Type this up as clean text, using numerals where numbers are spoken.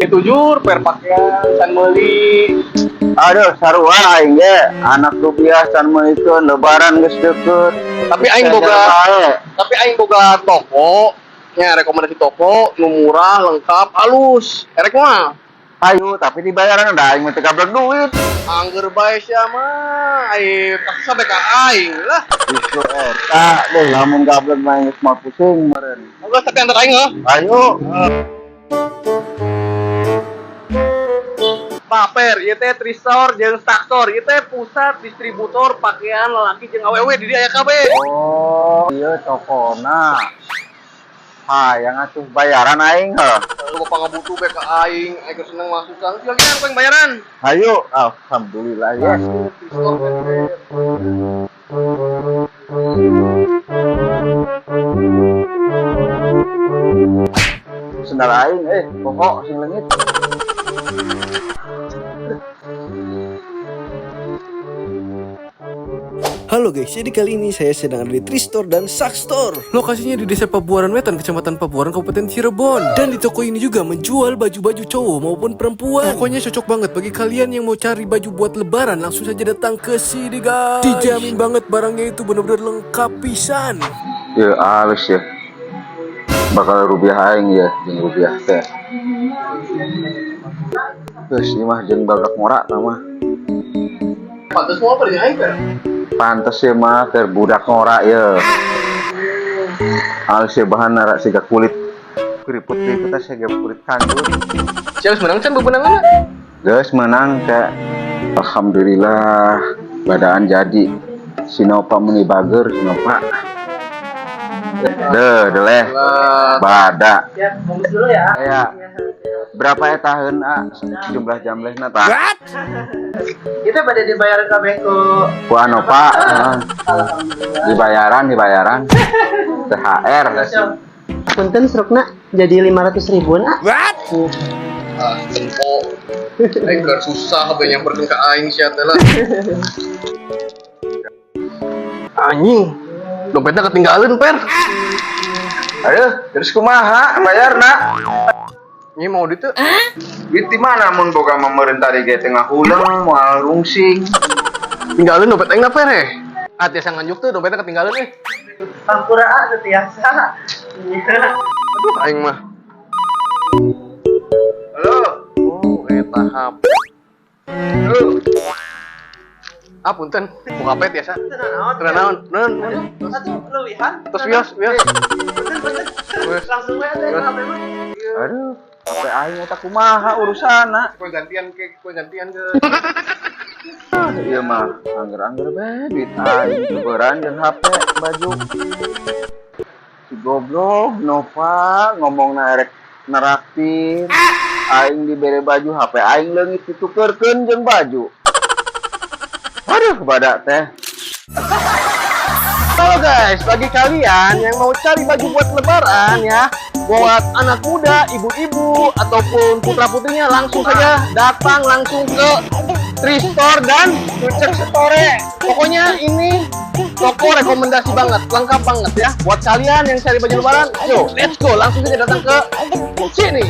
Itu jur per pakaian can meuli. Aduh, sarua aing ge anak rupiah can meulikeun, lebaran geus deukeut. Tapi aing boga Bae. Tapi aing boga toko nya, rekomendasi toko nu murah, lengkap, halus. Erek mah? Ayo, tapi dibayaran da aing mah teu gablek duit. Angger bae sia mah, ai pasti sampai ka aing lah. Justru eta, deh lamun gablek mah geus mah pusing meureun. Geus, tapi antar aing heuh. Ayo. Paper, ieu teh Tristor jeung Saksor, ieu teh pusat distributor pakaian lelaki jeung awewe, di dieu aya kabeh. Oh, iya tokona. Hayang atuh bayaran aing heuh. Lu bapak ngabutuh be ka aing, aing keur seneng mah susah. Geus lagi aku yang bayaran. Hayu, alhamdulillah ya. Tristor Paper. Sendal aing pokok sing leungit. Halo guys, jadi kali ini saya sedang ada di Tristor dan Sakstor. Lokasinya di Desa Pabuaran Wetan, Kecamatan Pabuaran, Kabupaten Cirebon. Dan di toko ini juga menjual baju-baju cowok maupun perempuan. Pokoknya cocok banget bagi kalian yang mau cari baju buat lebaran, langsung saja datang ke sini guys. Dijamin banget barangnya itu benar-benar lengkap pisan. Ya halus ya. Bakal rupiah aing ya, jeung rupiah teh. Geus ieu mah jeung badak ngora tah mah. Pantes mau apa di aing, Per? Pantes ya mah keur budak ngora ya. Halus ya bahan nara siga kulit. Keriput-keriput teh siga kulit kanjur. Sia geus menang can bebenangan? Geus menang teh. Alhamdulillah badaan jadi. Si Nova meni bager si Nova. Deh, deleh. Lah, Bada. Ya, bungkus dulu ya. Ya. Berapa ya tahun ah jumlah jamlehna tah? Itu pada dibayar kabeh ku Ku Anova, ah. Alhamdulillah. Dibayaran, dibayaran. THR. Punten strukna jadi 500 ribuan ah. Ah, tempo. Aing keur susah kabeh nyamperkeun ka aing sia teh lah. Anjing. Dompetnya ketinggalan, Per. Aduh, terus kumaha bayarna? Ini mau duit tuh. Duit di mana mun boga meureun tadi ge tengah huleng moal rungsing. Tinggalin dompet aing na, Per eh. Ah, tiasa nganjuk tuh dompetnya ketinggalan eh. Pampura ah teu tiasa. Iya. Aduh, aing mah. Halo. Oh, eta HP. Halo. Ah, punten. Buka HP tiasa. Teu naon. Teu naon. Naon. Naon. Atuh leuwihan. Terus wios, wios. Punten, punten. Wios. Langsung we atuh Wios. HP mah. Aduh, HP aing eta kumaha urusanna? Kue gantian ke, kue gantian ke. Ieu mah angger-angger bae duit aing tukeran jeung HP baju. Si goblok Nova ngomongna erek neraktir. Aing dibere baju, HP aing leungit ditukerkeun jeung baju. Aduh, badak teh. Halo guys, bagi kalian yang mau cari baju buat lebaran ya, buat anak muda, ibu-ibu, ataupun putra-putrinya, langsung saja datang langsung ke Tristor dan Cucek Store. Pokoknya ini toko rekomendasi banget, lengkap banget ya. Buat kalian yang cari baju lebaran, yo let's go, langsung saja datang ke sini.